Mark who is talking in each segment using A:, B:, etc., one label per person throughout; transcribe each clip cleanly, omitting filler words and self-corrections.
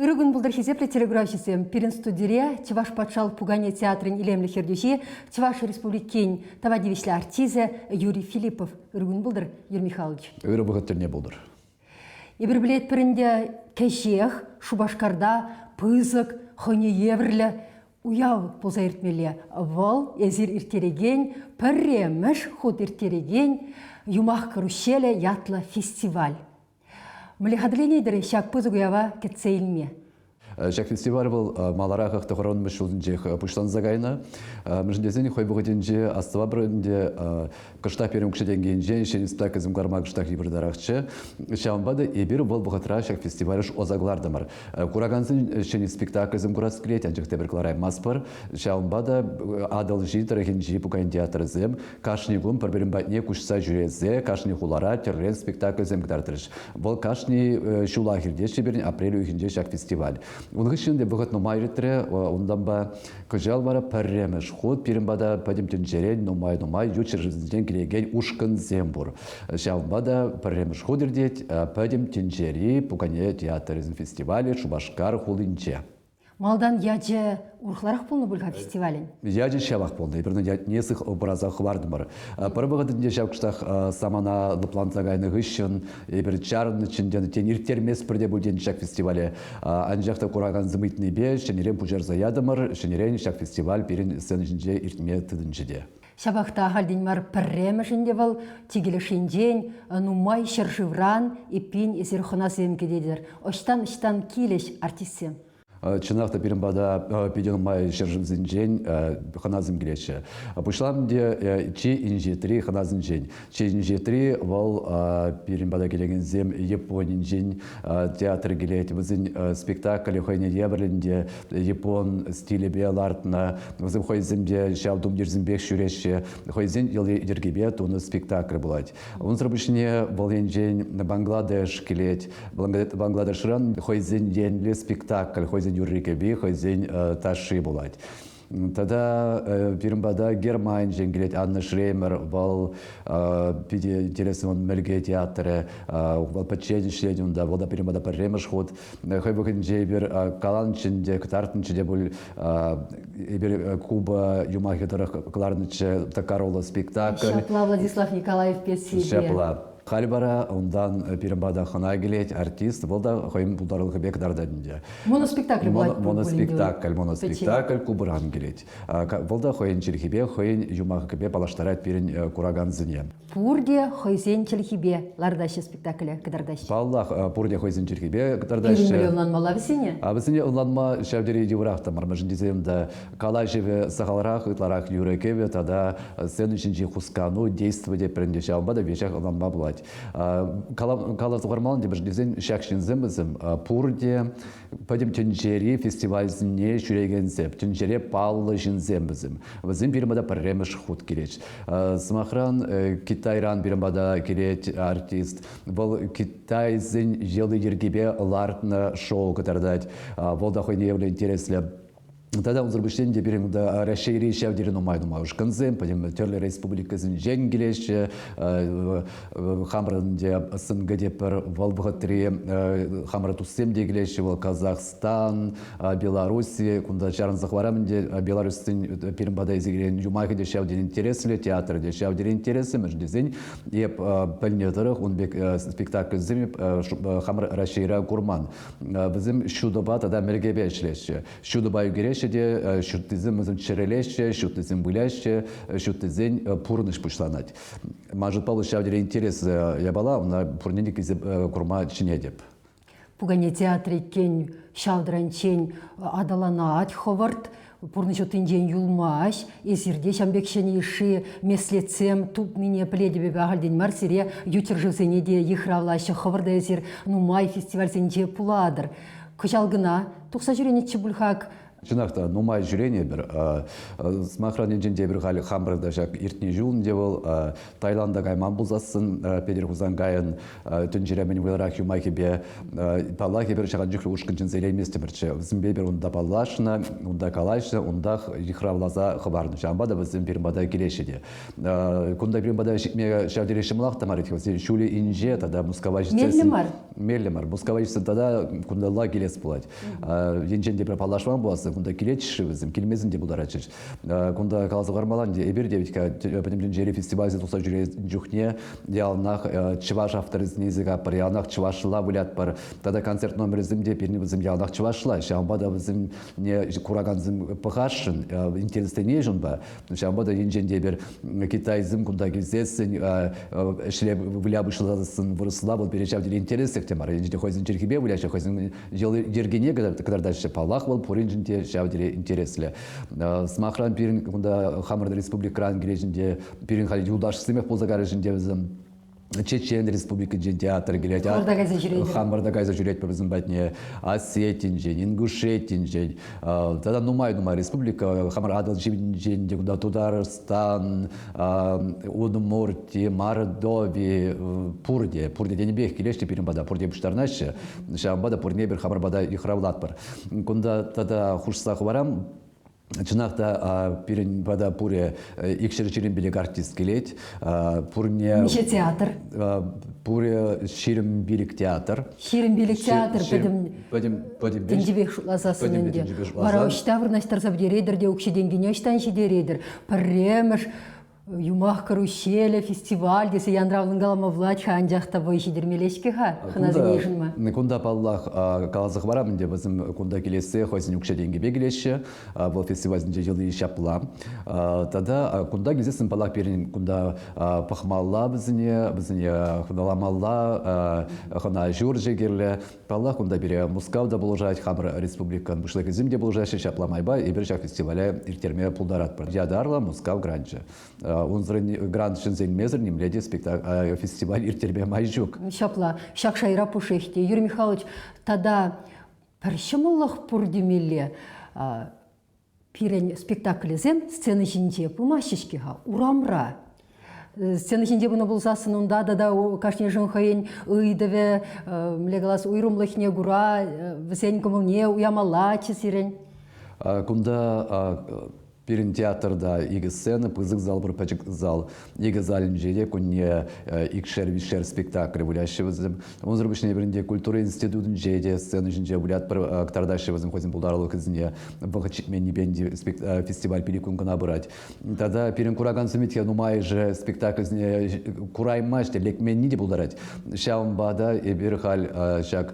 A: Ырӑ кун пултӑр, хисеплӗ телеграфҫӑсем! Пирӗн студире Чӑваш патшалӑх пукане театрӗн илемлӗх ертӳҫи, Чӑваш Республикин тава тивӗҫлӗ артисчӗ Юрий Филиппов. Ырӑ кун пултӑр, Юрий Михайлович.
B: Ырӑ вӑхӑт тӗлне пултӑр.
A: Эпир пӗлетпӗр ӗнтӗ, кӗҫех Шупашкарта пысӑк, хӑйне евӗрлӗ уяв пулса иртмелле. Вӑл эсир ирттерекен, пӗрремӗш хут ирттерекен Юмах каруҫҫелӗ ятлӑ фестиваль. Мӗнле хатӗрленетӗр ҫак пысӑк уява кӗтсе илме?
B: Ҫак фестиваль вӑл маларах тӑхӑрвунмӗш ҫулсенчех пуҫланса кайнӑ. Мӗншӗн тесен хӑй вӑхӑтӗнче астӑва ӗнтӗ кӑштах пирӗн укҫа-тенкӗнчен ҫӗнӗ спектакльсем кӑларма кӑштах йывӑртарахчӗ. Ҫавӑнпа та эпир вӑл вӑхӑтра ҫак фестивале ӑса кӑлартӑмӑр. Куракансен ҫӗнӗ спектакльсем курас килет, анчах тепӗр кӑлараймастпӑр. Ҫавӑнпа та Атӑлҫи тӑрӑхӗнчи пукан театрӗсем кашни кун пӗр-пӗрин патне куҫса ҫӳресе кашни хулара тӗрлӗ спектакльсем кӑтартрӗҫ. Вӑл кашни ҫулах иртеҫҫӗ пирӗн апрель уйӑхӗнче ҫак фестиваль. Ун хыҫҫӑн те вӑхӑт нумай иртрӗ, унтанпа кӑҫал вара пӗрремӗш хут пирӗн пата пӗтӗм тӗнчерен нумай-нумай ют ҫӗршывсенчен килекен ушкӑнсем пур. Ҫавӑнпа та пӗрремӗш хут иртет пӗтӗм тӗнчери пукане театрӗсен фестивалӗ Шупашкар хулинче.
A: Малтан ячӗ урӑхларах пулнӑ пуль-ха фестивалӗн?
B: Ячӗ ҫавах пулнӑ. Эпир ятне сых упраса хӑвартӑмӑр. Пӗр вӑхӑтӗнче ҫав кӑштах самана лӑпланса кайнӑ хыҫҫӑн эпир чарӑннӑччӗ тен ирттерместпӗр те пуль тен ҫак фестивале. Анчах та куракансем ыйтнипе ҫӗнӗрен пуҫарса ятӑмӑр. Ҫӗнӗрен ҫак фестиваль пирӗн сцена ҫинче иртме тытӑнчӗ те.
A: Ҫапах та ахальтен мар пӗрремӗшӗн те вӑл чикӗлӗшӗнчен нумай ҫӗршывран эппин эсир хӑнасем кӗтетӗр. Ӑҫтан-ӑҫтан килӗҫ артистсем?
B: Чӑнах та пирӗн пата питӗ нумай ҫӗршывсенчен хӑнасем килеҫҫӗ. Пуҫлам те чи инҫетри хӑнасенчен. Чи инҫетри вӑл пирӗн пата килекенсем Японинчен театр килет. Вӗсен спектаклӗ хӑйне евӗрлӗн те япон стилӗпе лартнӑ. Вӗсем хӑйсем те ҫав тумтирсемпех ҫӳреҫҫӗ. Хӑйсен йӑли-йӗркипе тунӑ спектакль пулать. Унсӑр пуҫне вӑл енчен Бангладеш килет. Бангладешран хӑйсен енлӗ спектакль, хӑйсен юрри-кӗвви, хӑйсен ташши пулать. Тата пирӗн пата Германинчен килет Анна Шремер, вӑл питӗ интереслӗ он мӗлке театрӗ, вӑл пӗччен ӗҫлет унта, вӑл та пирӗн пата пӗрремӗш хут. Хӑй вӑхӑтӗнче эпир каланччӗ те, кӑтартнӑччӗ те пуль, эпир Куба юмахӗ тӑрӑх кӑларнӑччӗ Токароло спектакль.
A: Ҫапла Владислав Николаев пьесипе.
B: Ҫапла. Халь вара унтан пирӗн пата хӑна килет, артист, вӑл та хӑйӗн пултарулӑхӗпе кӑтартать ӗнтӗ.
A: Моноспектакль пулать.
B: Моноспектакль, моноспектакль Кубӑран килет. Вӑл та хӑйӗн чӗлхипе, хӑйӗн юмахӗпе паллаштарать пирӗн куракансене.
A: Пурте хӑйсен чӗлхипе лартаҫҫӗ спектакле, кӑтартаҫҫӗ.
B: Паллах, пурте хӑйсен чӗлхипе кӑтартаҫҫӗ.
A: Пирӗн мӗнле ӑнланмалла вӗсене?
B: А вӗсене ӑнланма ҫав тери йывӑрах та мар, мӗншӗн тесен та калаҫӑвӗ сахалрах, ытларах юрӑ-кӗвӗ тата сцена ҫинчи хускану, действо тепӗр ӗнтӗ ҫавӑнпа та веҫех ӑнланма пулать. Каласа хӑвармалла ӗнтӗ, мӗншӗн тесен ҫак ҫынсем вӗсем пурте пӗтӗм тӗнчери фестивальсене ҫӳрекенсем, тӗнчере паллӑ ҫынсем вӗсем. Вӗсем пирӗн пата пӗрремӗш хут килет. Сӑмахран, Китайран пирӗн пата килет артист. Вӑл китайсен йӑли-йӗркипе лартнӑ шоу кӑтартать. Вӑл та хӑйне евӗрлӗ интереслӗ. Тата унсӑр пуҫне те пирӗн кунта Раҫҫейри ҫав тери нумай-нумай ушкӑнсем, пӗтӗм тӗрлӗ республикӑсенчен килеҫҫӗ. Хамӑрӑн те СНГ те пӗр вӑл вӑхӑтри хамӑр туссем те килеҫҫӗ. Вӑл Казахстан, Белорусси, кунта чарӑнса хӑварам ӗнтӗ. Белоруссин пирӗн пата илсе килекен юмахӗ те ҫав тери интереслӗ, театрӗ те ҫав тери интереслӗ, мӗншӗн тесен эп пӗлнӗ тӑрӑх ун пек спектакльсем хамӑр Раҫҫейре курман. Вӗсем ҫутӑпа тата мӗлкепе ӗҫлеҫҫӗ. Ҫутӑпа ӳкереҫҫӗ те, ҫуттисем вӗсем чӗрӗлеҫҫӗ, ҫуттисем выляҫҫӗ, ҫуттисен пурнӑҫ пуҫланать. Ман шутпа, вӑл ҫав тери интереслӗ япала, ӑна пурне те килсе курма чӗнетӗп.
A: Пукане театрӗ иккен ҫав таранччен аталанать хӑвӑрт, пурнӑҫ уттинчен юлмасть. Эсир те ҫавӑн пек ҫӗнӗ йышши меслетсем тупнине пӗлетӗп эпӗ ахальтен мар сире ют ҫӗршывсене те йыхравлаҫҫӗ. Хӑвӑр та эсир нумай фестивальсенче пулатӑр. Кӑҫал кӑна тухса ҫӳренӗччӗ пуль-ха.
B: Чӑнах та, нумай ҫӳренӗ эпир. Сӑмахран, енчен те эпир халь хамӑр та ҫак иртнӗ ҫул ӗнтӗ вӑл Таиланда кайман пулсассӑн Петӗр Хусанкайӑн тӗнчере мӗн вӑйлӑрах юмахӗпе, паллах, эпир ҫакӑн чухлӗ ушкӑн чӗнсе илейместӗмӗрччӗ. Вӗсемпе эпир унта паллашнӑ, унта калаҫнӑ, унтах йыхравласа хӑварнӑ. Ҫавӑнпа та вӗсем пирӗн пата килеҫҫӗ те. Кунта пирӗн пата ҫитме ҫав тери ҫӑмӑлах та мар вӗсен ҫулӗ инҫе тата Мускава ҫитсессӗн.
A: Меллӗ мар.
B: Меллӗ мар. Мускава ҫитсен тата кунталла килес пулать. Енчен те пӗр паллашман пуласса кунта килетчӗ-ши вӗсем, килмесен те пултаратчӗҫ. Кунта каласа хӑвармалла ӗнтӗ, эпир те вӗт-ха пӗтӗм тӗнчери фестивальсем тухса ҫӳрес чухне яланах чӑваш авторӗсене илсе кайӑпӑр, яланах чӑвашла вылятпӑр. Тата концерт номерӗсем те пирӗн вӗсем яланах чӑвашла. Ҫавӑнпа та вӗсене куракансем пӑхасшӑн, интересленеҫ унпа. Ҫавӑнпа та енчен те эпир китайсем кунта килсессӗн ӗҫле выля пуҫласассӑн вырӑсла вӑл пире ҫав тери интереслех те мар. Енчен те хӑйсен чӗлхипе выляҫҫӗ, хӑйсен йӗркине кӑтартаҫҫӗ. Паллах, вӑл пуриншӗн те ҫав тери интереслӗ. Сӑмахран, пирӗн кунта хамӑр республикӑран килеҫӗн те, пирӗн халь юлташсемех пулса карӗҫ те вӗсем. Чечен Республикинчен театр килет.
A: Хамӑр кайса ҫӳретӗр.
B: Хамӑр та кайса ҫӳретпӗр вӗсем патне. Осетинчен, Ингушетинчен, тата нумай-нумай республика. Хамӑр Атӑл ҫинчен те кунта Тутарстан, Удмурти, Мордови, пурте, пурте тенипех килеҫҫӗ пирӗн пата, пурте пуҫтарӑнаҫҫӗ. Ҫавӑнпа та пурне эпир хамӑр пата йыхравлатпӑр. Кунта тата хушса хӑварам, Чӑнах та пирӗн пата пурӗ 225 артист килет. Пурне
A: Миҫе театр?
B: Пурӗ 25 театр.
A: 25 театр пӗтӗм
B: пӗтӗм пӗтӗм
A: тӗнчипех шутласассӑн ӗнтӗ. Вара ӑҫта вырнаҫтарса пӗтеретӗр те укҫи-тенкине ӑҫтан ҫитеретӗр? Пӗрремӗш Юмах каруселӗ, фестиваль тесе янравлӑн калама пулать-ха, анчах та вӑй ҫитермелле-ҫке-ха хӑнасене йышӑнма.
B: Кунта, паллах, каласа хӑварам ӗнтӗ, вӗсем кунта килессе хӑйсен укҫа-тенкипе килеҫҫӗ. Вӑл фестивальсенче йӑли ҫапла. Тата кунта килсессӗн, паллах, пирӗн кунта пӑхмалла вӗсене, вӗсене хӑналамалла, хӑна ҫурчӗ кирлӗ. Паллах, кунта пире Мускав та пулӑшать, хамӑр республикӑн пуҫлӑхӗсем те пулӑшаҫҫӗ. Ҫапла майпа эпир ҫак фестивале ирттерме пултаратпӑр. Ятарлӑ Мускав гранчӗ. Унсӑрӑн грант ҫӗнсе илмесӗр нимле те фестиваль ирттерме май ҫук.
A: Ҫапла, ҫак шайра пушшех те. Юрий Михайлович, тата пӗр ҫӑмӑллӑх пур темелле. Пирӗн спектаклӗсем сцена ҫинче пымаҫҫӗ-ҫке-ха, урамра. Сцена ҫинче пынӑ пулсассӑн унта тата кашнишӗн хӑйӗн ыйтӑвӗ, мӗнле калас, уйрӑмлӑхне кура вӗсен кӑмӑлне уямаллаччӗ сирӗн.
B: Кунта пирӗн театрта икӗ сцена, пысӑк зал пур, пӗчӗк зал. Икӗ залӗнче те кунне икшер-виҫшер спектакль выляҫҫӗ вӗсем. Унсӑр пуҫне пирӗн культура институтӗнче те сцена ҫинче вылятпӑр, кӑтартаҫҫӗ вӗсем хӑйсен пултарулӑхӗсене. Вӑхӑт ҫитменнипе фестиваль пилӗк кун кӑна пырать. Тата пирӗн куракансем те нумайӑшӗ спектакльсене кураймасть те, лекменни те пултарать. Ҫавӑнпа та эпир халь ҫак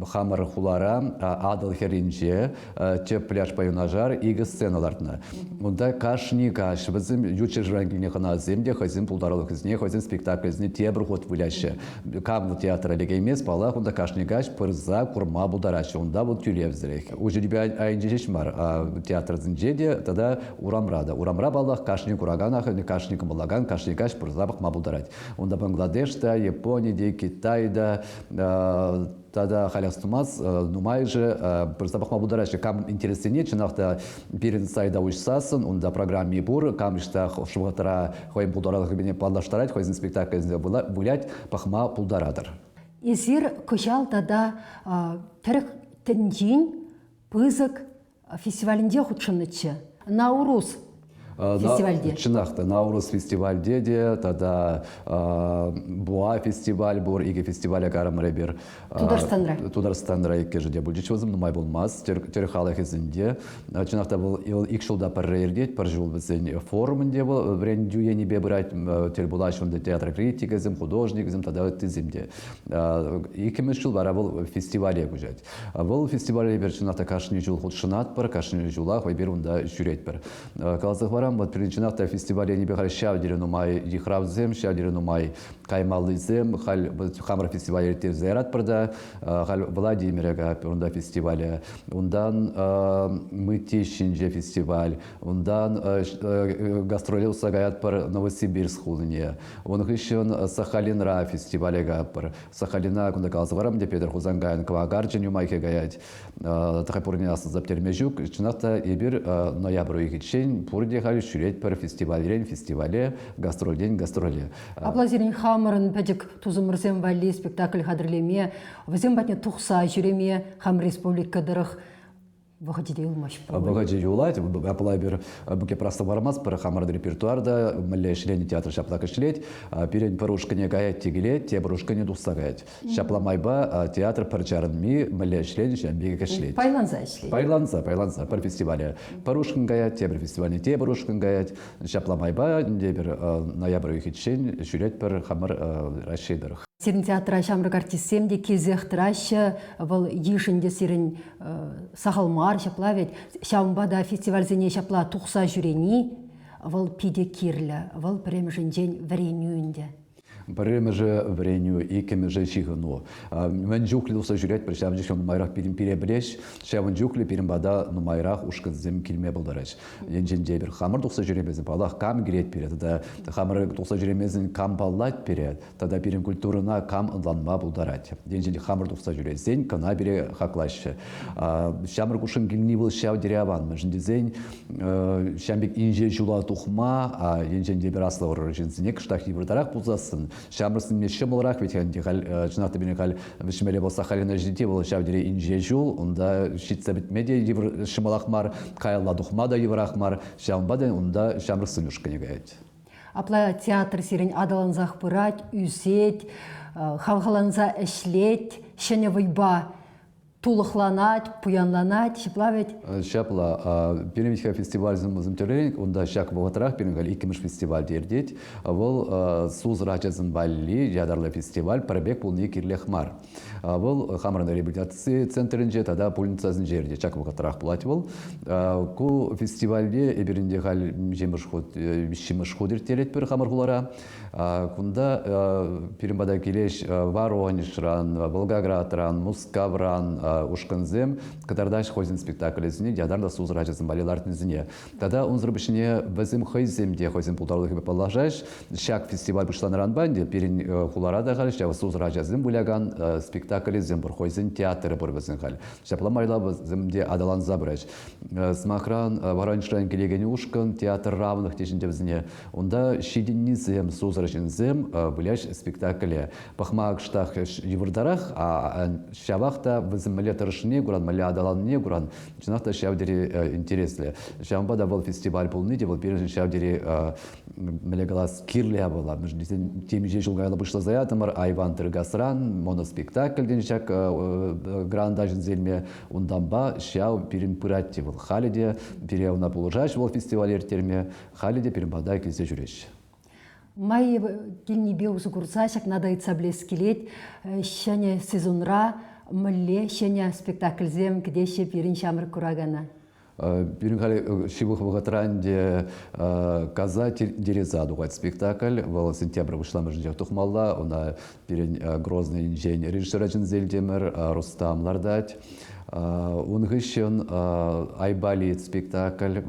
B: хамӑр хулара Атӑл хӗрринче тӗп пляжпа юнашар икӗ сцена лартнӑ. Унта кашни каҫ вӗсем ют ҫӗршывран килнӗ хӑнасем те хӑйсен пултарулӑхӗсене, хӑйсен спектаклӗсене тепӗр хут выляҫҫӗ. Кам театра лекеймест, паллах, унта кашни каҫ пырса курма пултараҫҫӗ. Унта вӑл тӳлевсӗрех. Уҫӑ тӳпе айӗнче ҫеҫ мар, театрсенче те тата урамра та. Урамра, паллах, кашни кураканах, кашни кӑмӑллакан кашни каҫ пырса пӑхма пултарать. Унта Бангладеш та, Япони те, Китай та, тата халь астумас, нумайӑшӗ пырса пӑхма пултараҫҫӗ. Кам интересленет, чӑнах та пирӗн сайта уҫсассӑн, унта программи пур, кам ӑҫта хӑш вӑхӑтра хӑйӗн пултарулӑхӗпе паллаштарать, хӑйсен спектаклӗсене вылять, пӑхма пултаратӑр.
A: Эсир кӑҫал тата тӗрӗк тӗнчин пысӑк фестивалӗнче хутшӑннӑччӗ. Наурус фестивальте.
B: Чӑнах та, Наурус фестивальте те тата Буа фестиваль пур, икӗ фестивале карӑмӑр эпир.
A: Тутарстанра.
B: Тутарстанра иккӗшӗ те пулчӗҫ вӗсем, нумай пулмасть, тӗрӗк халӑхӗсенче. Чӑнах та вӑл ик ҫулта пӗрре иртет, пӗр ҫул вӗсен форумӗнче те вӑл вӗрентӳ енӗпе пырать, тӗл пулаҫҫӗ унта театр критикӗсем, художникӗсем тата ыттисем те. Иккӗмӗш ҫул вара вӑл фестивале куҫать. Вӑл фестивале эпир чӑнах та кашни ҫул хутшӑнатпӑр, кашни ҫулах эпир унта ҫӳретпӗр. Каласа хӑварам, хӑварам, вот пирӗн чӑнах та фестиваль енӗпе халь ҫав тери нумай йыхравсем, ҫав тери нумай каймаллисем. Халь хамӑр фестиваль ирттерсе яратпӑр та, халь Владимире каятпӑр унта фестивале. Унтан Мытищинче фестиваль, унтан гастроле усса каятпӑр Новосибирск хулине. Ун хыҫҫӑн Сахалинра фестивале каятпӑр. Сахалина кунта каласа парам те Петӗр Хусанкайӑн кӑвакарчӑн юмахӗ каять. Тӑхай пурне асӑнса пӗтерме ҫук. Чӑнах та эпир ноябрь уйӑхӗччен пурте халь ҫӳретпӗр фестивальрен фестивале, гастрольтен гастроле.
A: Апла сирӗн хамӑрӑн пӗчӗк тусӑмӑрсем валли спектакль хатӗрлеме, вӗсем патне тухса ҫӳреме хам республика тӑрӑх вӑхӑчӗ те юлмасть пуль.
B: Вӑхӑчӗ юлать. Апла эпир буке просто бармастпӑр. Хамӑрӑн репертуарта мӗнле ӗҫленӗ театр ҫапла ӗҫлет. Пирӗн пӗр ушкӑнӗ каять те килет, тепӗр ушкӑнӗ тухса каять. Ҫапла майпа театр пӗр чарӑнми мӗнле ӗҫленӗ, ҫавӑн пекех ӗҫлет.
A: Пайланса ӗҫлет.
B: Пайланса, пайланса. Пӗр фестивале пӗр ушкӑн каять, тепӗр фестивале тепӗр ушкӑн каять. Ҫапла майпа тепӗр ноябрь уйӑхӗччен ҫӳретпӗр хамӑр Раҫҫей тӑрӑх.
A: Сирӗн театра ҫамрӑк артистсем те килсех тӑраҫҫӗ. Вӑл йыш ӗнтӗ сирӗн сахал мар ҫапла вӗт. Ҫавӑнпа та фестивальсене ҫапла тухса ҫӳрени вӑл питӗ кирлӗ. Вӑл пӗрремӗшӗнчен вӗренӳ ӗнтӗ.
B: Пӗрремӗшӗ вӗренӳ, иккӗмӗшӗ ҫыхӑну. Мӗн чухлӗ тухса ҫӳретпӗр, ҫавӑн чухлӗ нумайрах пирӗн пире пӗлеҫ, ҫавӑн чухлӗ пирӗн пата нумайрах ушкӑнсем килме пултараҫ. Енчен те эпир хамӑр тухса ҫӳремесен, паллах, кам килет пире тата хамӑр тухса ҫӳремесен кам паллать пире тата пирӗн культурӑна кам ӑнланма пултарать. Енчен те хамӑр тухса ҫӳресен кӑна пире хаклаҫҫӗ. Ҫамрӑк ушкӑн килни вӑл ҫав тери аван, мӗншӗн тесен ҫавӑн пек инҫе ҫула тухма, енчен те пӗр аслӑ ӑру ҫынсене кӑштах йывӑртарах пулсассӑн, ҫамрӑксене ҫӑмӑлрах вӗт ӗнтӗ халь, чӑнах та пирӗн халь вӗҫмелле пулса Сахалина ҫити вӑл ҫав тери инҫе ҫул, унта ҫитсе пӗтме те йывӑр ҫӑмӑлах мар, каялла тухма та йывӑрах мар, ҫавӑнпа та унта ҫамрӑксен ушкӑнӗ каять.
A: Апла театр сирӗн аталансах пырать, ӳсет, хавхаланса ӗҫлет, ҫӗнӗ вӑйпа тулӑхланать, пуянланать, ҫапла вӗт?
B: Ҫапла. Пирӗн вӗт-ха фестивальсем тӗрлӗрен. Унта ҫак вӑхӑтрах пирӗн халь иккӗмӗш фестиваль те иртет. Вӑл сусӑр ачасем валли ятарлӑ фестиваль пӗр пек пулни кирлех мар. Вӑл хамӑрӑн реабилитаци центрӗнче тата пульницасенче иртет. Ҫак вӑхӑтрах пулать вӑл. Ку фестивальте эпир ӗнтӗ халь миҫемӗш хут, виҫҫӗмӗш хут ирттеретпӗр хамӑр хулара. Кунта пирӗн пата килеҫ Воронежран, Волгоградран, Мускавран ушкӑнсем кӑтартаҫ хӑйсен спектаклӗсене, ятарлӑ сусӑр ачасем валли лартнисене. Тата унсӑр пуҫне вӗсем хӑйсем те хӑйсен пултарулӑхӗпе паллашаҫ. Ҫак фестиваль пуҫланӑранпа ӗнтӗ пирӗн хулара та халь ҫав сусӑр ачасем вылякан спектаклӗсем пур, хӑйсен театрӗ пур вӗсен халь. Ҫапла майла вӗсем те аталанса пыраҫ. Сӑмахран, Воронежран килекен ушкӑн театр равных теҫҫӗ вӗсене. Унта ҫитӗннисем, сусӑр ҫынсем выляҫ спектакле. Пӑхма кӑштах йывӑртарах, ҫавах та вӗсем мӗнле тӑрӑшнине куран, мӗнле аталаннине куран, чӑнах та ҫав тери интереслӗ. Ҫавӑнпа та вӑл фестиваль пулни те вӑл пирӗншӗн ҫав тери мӗнле калас, кирлӗ япала. Мӗншӗн тесен темиҫе ҫул каялла пуҫласа ятӑмӑр Айван Тыркасран моноспектакльтен ҫак гранта ҫӗнсе илме. Унтанпа ҫав пирӗн пырать те вӑл. Халӗ те пире ӑна пулӑшаҫ вӑл фестиваль ирттерме. Халӗ те пирӗн пата килсе ҫӳреҫҫӗ.
A: Май килнипе усӑ курса ҫакна та ыйтса пӗлес килет. Ҫӗнӗ сезонра мӗнле ҫӗнӗ спектакльсем кӗтеҫҫӗ пирӗн ҫамрӑк куракана?
B: Пирӗн халӗ ҫывӑх вӑхӑтра ӗнтӗ «Коза Дереза» тухать спектакль. Вӑл сентябрь пуҫламӑшӗнчех тухмалла. Ӑна пирӗн Грозныйӗнчен режиссера чӗнсе илтӗмӗр, Рустам лартать. Ун хыҫҫӑн «Айболит» спектакль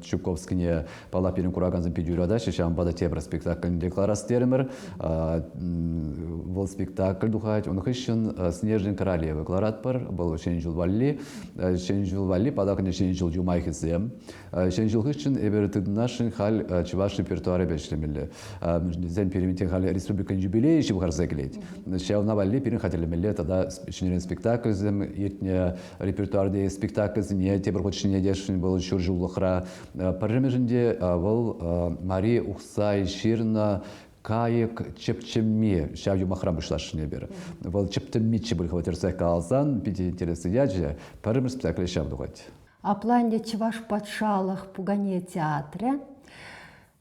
B: Чуковскине паллах пирӗн куракансем питӗ юратаҫҫӗ, ҫавӑнпа та тепӗр спектакльне кӑларас терӗмӗр. Вӑл спектакль тухать. Ун хыҫҫӑн «Снежная королева» кӑларатпӑр. Вӑл Ҫӗнӗ ҫул валли. Ҫӗнӗ ҫул валли паллах ӗнтӗ Ҫӗнӗ ҫул юмахӗсем. Ҫӗнӗ ҫул хыҫҫӑн эпир тытӑнасшӑн халь чӑваш репертуарӗпе ӗҫлемелле. Мӗншӗн тесен пирӗн те халь республикӑн юбилейӗ ҫывхарса килет. Ҫавна валли пирӗн хатӗрлемелле тата ҫӗнӗрен спектакльсем иртнӗ репертуарти спектакльсене тепӗр хут ҫӗнетесшӗн вӑл ҫур ҫуллӑхра. Пӗрремӗшӗнче вӑл Мари Ухсай ҫырнӑ Кайӑк чӗп-чӗмми ҫав юмахран пуҫласшӑн эпир. Вӑл чӗптӗммиччӗ пуль хваттерсе каласан питӗ интереслӗ ячӗ. Пӗрремӗш спектакле ҫав тухать.
A: Апла ӗнтӗ Чӑваш патшалӑх пукане театрӗ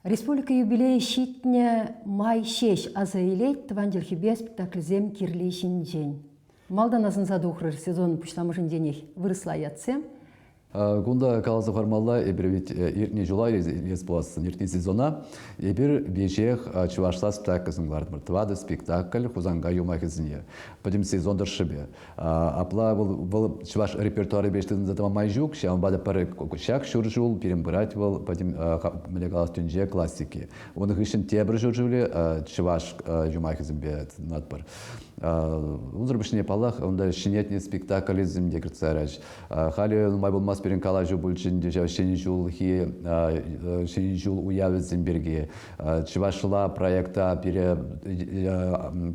A: республика юбилейӗ ҫитнӗ май ҫеҫ аса илет тӑван чӗлхепе спектакльсем кирли ҫинчен. Малтан асӑнса тухрӑр сезон пуҫламӑшӗнченех вырӑсла ятсем.
B: Кунта каласа хӑвармалла, эпир ведь иртнӗ ҫула илес пулассӑн, иртнӗ сезона эпир веҫех чӑвашла спектакльсем кӑлартӑмӑр. Тӑватӑ спектакль Хусанкай юмахӗсене. Пӗтӗм сезон тӑршшӗпе. Апла вӑл, вӑл чӑваш репертуарӗпе тытӑнса тӑма май ҫук, ҫавӑнпа та пӗр ҫак ҫур ҫул пирӗн пырать вӑл пӗтӗм мӗнле калас тӗнче классики. Ун хыҫҫӑн тепӗр ҫур ҫулӗ чӑваш юмахӗсемпе тытӑнатпӑр. Унсӑр пуҫне, паллах, унта ҫӗнетнӗ спектакльсем те кӗртсе яраҫ. Халӗ нумай пулмасть пирӗн калаҫу пулчӗ ӗнтӗ ҫав Ҫӗнӗ ҫулхи Ҫӗнӗ ҫул уявӗсем пирки. Чӑвашла проекта пире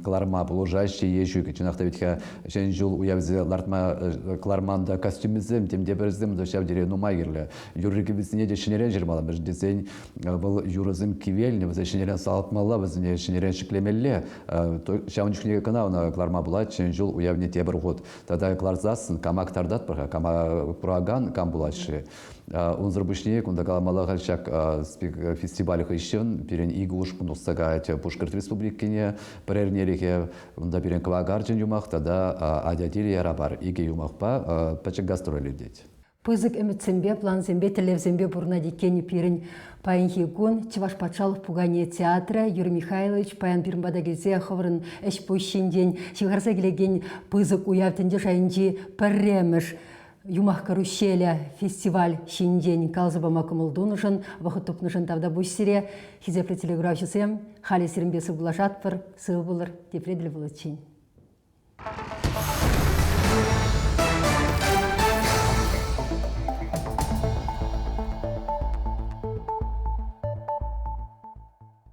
B: кӑларма пулӑшаҫҫӗ е ҫук. Чӑнах та вӗт-ха Ҫӗнӗ ҫул уявӗсене лартма кӑларман та костюмӗсем, темтепӗрсем та ҫав тери нумай кирлӗ. Юрри-кӗввисене те ҫӗнӗрен ҫырмалла, мӗншӗн тесен вӑл юрӑсем кивелнӗ, вӗсене ҫӗнӗрен салатмалла, вӗсене ҫӗнӗрен ҫӗклемелле. Ҫавӑн чухне кӑна ӑна кӑларма пулать Ҫӗнӗ ҫул уявне тепӗр хут. Тата кӑларсассӑн кама кӑтартатпӑр-ха, кама куракан кам пулать-ши? Унсӑр пуҫне кунта каламалла халь ҫак фестиваль хыҫҫӑн пирӗн икӗ ушкӑн тухса каять Пушкӑрт Республикине пӗр эрнелӗхе. Унта пирӗн кӑвакарчӑн юмах тата Атя тилӗ яра пар икӗ юмахпа пӗчӗк гастроль иртет.
A: Пысӑк ӗмӗтсемпе, плансемпе, тӗллевсемпе пурӑнать иккен пирӗн паянхи кун Чӑваш патшалӑх пукане театрӗ. Юрий Михайлович, паян пирӗн пата килсе хӑвӑрӑн ӗҫ-пуҫ ҫинчен ҫывхарса килекен пысӑк уяв тӗнче шайӗнчи пӗрремӗш Юмах каруҫҫелӗ фестиваль ҫинчен каласа пама кӑмӑл тунӑшӑн, вӑхӑт тупнӑшӑн тавтапуҫ сире. Хисеплӗ телекуравҫӑсем, халӗ сирӗнпе сывпуллашатпӑр. Сывӑ пулӑр, тепре тӗл пуличчен.